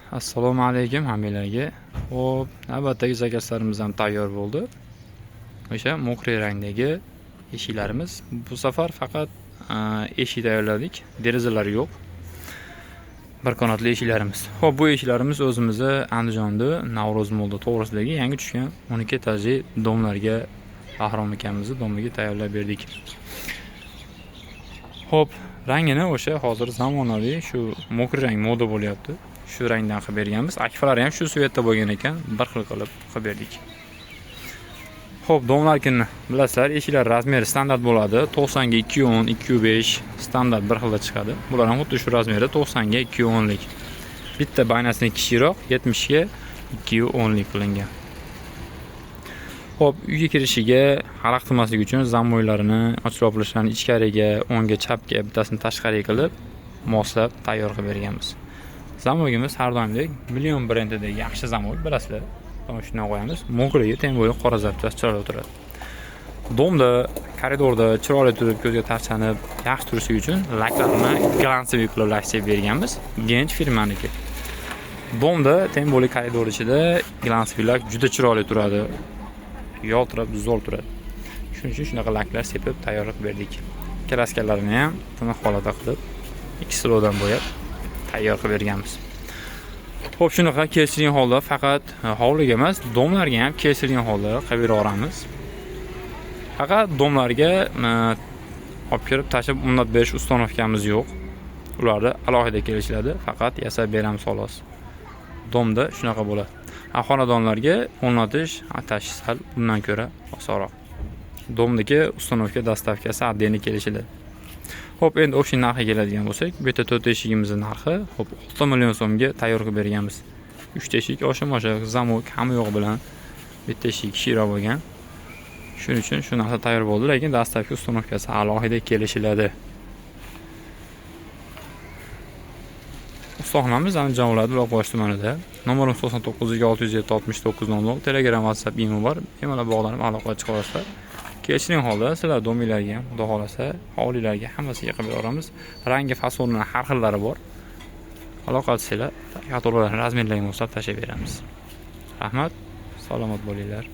Assalomu alaykum hammanglarga. Xo'p, navbatdagi zakazlarimiz ham tayyor bo'ldi. O'sha мокрый rangdagi eshiklarimiz. Bu safar faqat eshik tayyorladik, derazalar yo'q. Bir qanotli eshiklarimiz. Xo'p, bu eshiklarimiz o'zimizni Andijonda Navro'z molda to'g'risidagi yangi tushgan 12 etajli дом larga, Bahrom akamizni дом iga tayyorlab berdik. Xo'p, rangini o'sha hozir zamonaviy shu мокрый rang moda bo'lyapti. Shu rangdan qilib berganmiz. Akfalari ham shu цвет da bo'lgan ekan, bir xil qilib qilib berdik. Xo'p, дом larkini bilasizlar, eshiklar размер i standart bo'ladi. 90 ga 210, 205 standart bir xilda chiqadi. Bular ham xuddi shu размер da 90 ga 210 lik. Bitta baynasini kichikroq 70 ga 210 lik qilingan. Xo'p, uyga kirishiga xalaqit qilmaslik uchun замок larini ochib yopilishlarini ichkariga, o'ngga, chapga, bittasini tashqariga qilib moslab tayyor qilib berganmiz. Замок imiz har doimdek Million brendidagi yaxshi замок, bilasizlar. Shundan qo'yamiz. Мокрый ga, тем более qora zapchast chiroyli turadi. Дом da, koridorda chiroyli turib, ko'zga tashlanib, yaxshi turishi uchun laklarini глянцевый qilib lak sepib berganmiz. Gench firmaniki. Дом da, тем более koridor ichida глянцевый lak juda chiroyli turadi. Yoltirab, zo'r turadi. Shuning uchun shunaqa laklar sepib tayyor qilib berdik. Краска larini ham tiniq holatda qilib, ikki слой dan bo'yab tayyor qilib berganmiz. Xo'p, shunaqa kelishilgan holda faqat hovliga emas, дом larga ham kelishilgan holda qilib beraveramiz. Faqat дом larga olib kirib tashib o'rnatib berish установка miz yo'q. Ularni alohida kelishiladi, faqat yasab beramiz xolos. Дом da shunaqa bo'ladi. Xonadonlarga o'rnatish, tashish sal bundan ko'ra osonroq. Дом dagi установка, доставка si отдельно kelishiladi. Xo'p, endi общий narxiga keladigan bo'lsak, bu yerda to'rtta eshigimizni narxi, xo'p, 6 million so'mga tayyor qilib berganmiz. 3 ta eshik oshim-oshiq, замок, hamma yo'g'i bilan, bitta eshik kichikroq bo'lgan. Shuning uchun shu narsa tayyor bo'ldi, lekin доставка, установка si alohida kelishiladi. Ustaxonamiz Andijon viloyati Buloqboshi tumanida. Nomerimiz 99 607 69 00. Telegram, WhatsApp, Imo bor. Bemalol bog'lanib aloqaga chiqa olasizlar. Kelishilgan holda sizlar дом inglarga ham, xudo xohlasa, hovlilarga hammasiga qilib beraveramiz. Rangi, fasonini har xillari bor. Aloqa qilsanglar, kataloglarni размер lariga moslab tashlab beramiz. Rahmat, salomat bo'linglar.